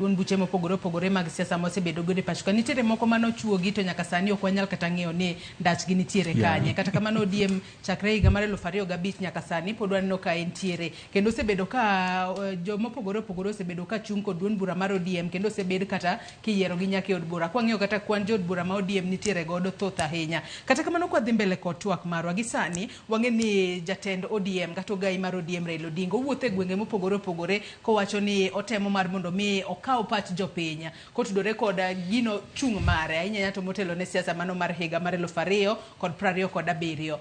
Duond buche mopogore opogore mag siasa mosebedo godo e pacho ka. Nitiere moko mane ochuogi to nyaka sani ok wanyal kata ng'eyo ni ndachgi nitiere kanye. Kata kamano ODM chakre higa mar 2005 nyaka sani pod waneno ka entiere. Kendo osebedo ka joma opogore opogore osebedo ka chung' kod duond bura mar ODM kendo osebed kata kiyierogi nyaka e od bura. Kwang'iyo kata kwan jood bura ma ODM nitiere godo thoth ahinya. Kata kamano kwadhi mbele kod twak marwa gi sani wang'e ni jatend ODM kata ogai mar ODM Raila Odinga owuotho e gwenge mopogore opogore kowacho ni otemo mar mondo mi okaw pach jopiny kotudore kod gino chung' mare ahinya ahinya to motelo ne siasa mano mar higa mar 2027.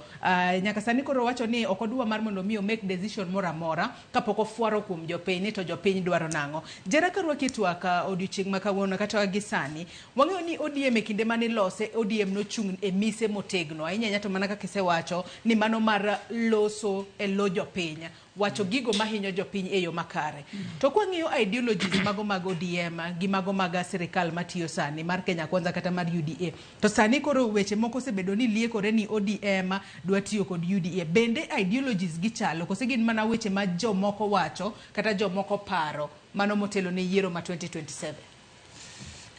Nyaka sani koro owacho ni ok odwa mar mondo mi o make decision moro amora kapok ofwaro kuom jopiny ni to jopiny dwaro nang'o. Jera karwaki e twak odiochieng' ma kawuono kata gi sani, wang'eyo ni ODM e kinde mane ilose, ODM nochung' e mise motegno ahinya ahinya to mana kaka isewacho ni mano mar loso e lo jopiny, wacho gigo mahinyo jopiny e yo makare. To kwang'iyo ideologies mago mag ODM gi mago mag sirikal matiyo sani mar Kenya Kwanza kata mar UDA, to sani koro weche moko osebedo ni liekore ni ODM dwa tiyo kod UDA. Bende ideologies gichalo kose gin mana weche ma jomoko wacho kata jomoko paro mano motelo ne yiero ma 2027?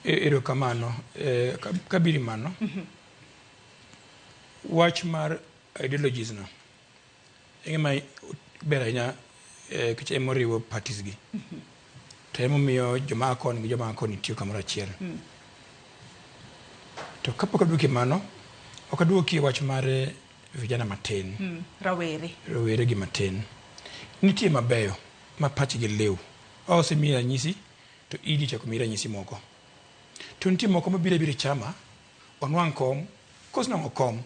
Erokamano. Kabiri mano, wach mar ideologies no e gima ber ahinya nikech ema oriwo parties gi. To emomiyo joma a koni gi joma a koni tiyo kamoro achiel. To kapok aduoki mano, ok aduoki e wach mar vijana matin. Rawere. Rowere gi matin. Nitie mabeyo ma pachgi liw. Osemiyi ranyisi to Idi ochako miyi ranyisi moko. To nitie moko mabiro abira e chama, onwang' kom, kosenwang'o kom,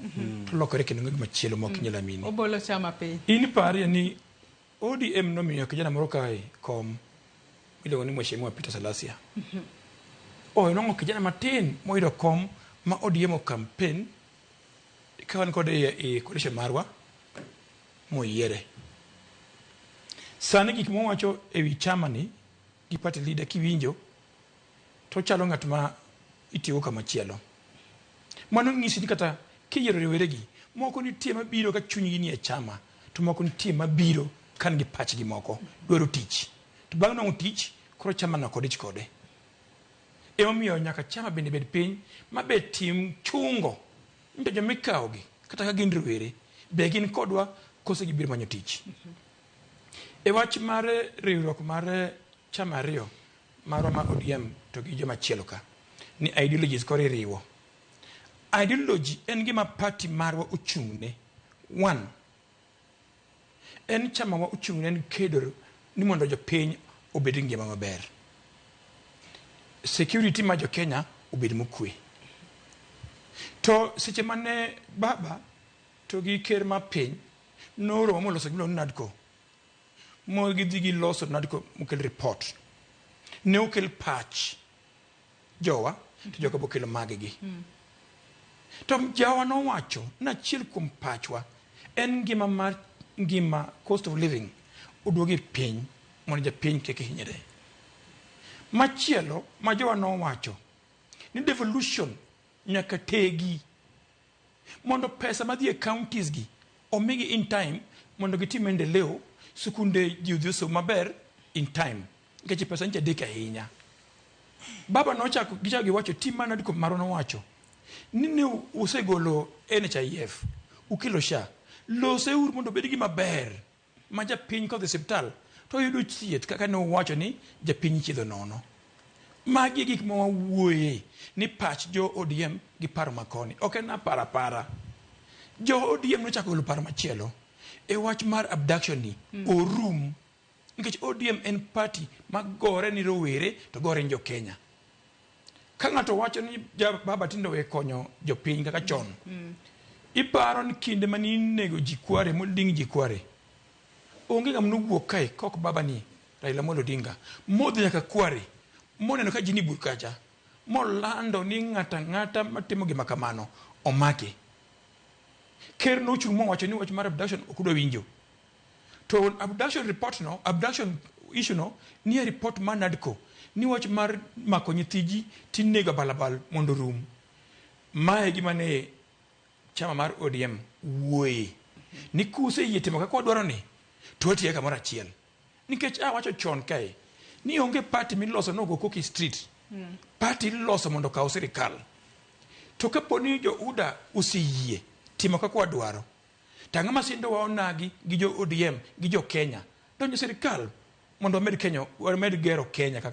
to olokore kendo ng'e gimachielo ma ok inyal amini. Obolo chama piny. In parie ni ODM nomiyo kijana moro kae kom miluongo ni Mheshimiwa Peter Salasya. Onwang'o kijana matin moyudo kom ma ODM o campaign ka wan kode e coalition marwa moyiere. Sani gik mowacho e wi chama ni gi party leader kiwinjo to ochalo ng'at ma itiyogo kama chielo. Mano nyisi ni kata kiyiero roweregi, moko nitie mabiro ka chunygi nie chama, to moko nitie mabiro ka nigi pachgi moko, dwaro tich. To bang' nwang'o tich, koro chama no ok odich kode. Emomiyo nyaka chama bende bed piny ma be tim chungo ni to joma ikawogi kata ka gin rowere, be gin kodwa kose gibiro manyo tich. E wach mar riwruok mar chama ariyo marwa ma ODM to gi joma chielo ka ni ideologies koro iriwo. Ideology en gima party marwa ochung'ne. One, en chama wa ochung'ne en kedo ni mondo jopiny obed gi ngima maber. Security ma jo Kenya obed mokwe. To seche mane baba to gi ker ma piny noromo moloso gimiluongo ni NADCO, mo gidhi giloso NADCO mokel report. Ne okel pach jowa to joka bokelo maggi. To jawa nowacho ni achiel kuom pachwa en ngima mar ngima cost of living oduogi piny mondo japiny kik hinyre. Machielo ma jowa nowacho ni devolution nyaka tegi mondo pesa madhi e counties gi omigi in time mondo gitim maendeleo, sikunde ji odhi osom maber in time nikech pesa nyicha dek ahinya. Baba nochako gichako giwacho tim mar NADCO marwa nowacho ni ne usegolo NHIF ukelo SHA loseuru mondo obed gima ber ma japiny kodhi e osiptal to oyudo thieth kaka ne uwacho ni japiny ichiedho nono. Magi e gik ma wawuoye ni pach jo ODM gi paro makoni ok en apara apara. Jo ODM nochako golo paro machielo e wach mar abduction ni orum nikech ODM en party ma gore ni rowere to gore ni jo Kenya. Ka ng'ato wacho ni ja baba tindo we konyo jopiny kaka chon, iparo ni kinde mane inego ji kware moling' ji kware, onge ng'ama nowuok kae kok baba ni Raila Amolo Odinga modhi nyaka kware moneno ka ji ni bur kacha molando ni ng'ata ang'ata matimo gima kamano omaki. Ker nochung' mowacho ni wach mar abduction ok udwa winjo. To abduction report no, abduction issue no nie report mar NADCO ni wach mar mako nyithi ji tinego abalabal mondo orum. Mae gima ne chama mar ODM wuoye ni kuseyie timo kaka wadwaro ni to watiye kamoro achiel. Nikech awacho chon kae Ni onge party miloso nogo koko e street. Party iloso mondo okaw sirikal. To kapo ni jo UDA oseyie timo kaka wadwaro, to ang'o masindowa onagi gi jo ODM gi jo Kenya donjo e sirikal mondo wamed Kenya, wamed gero Kenya kaka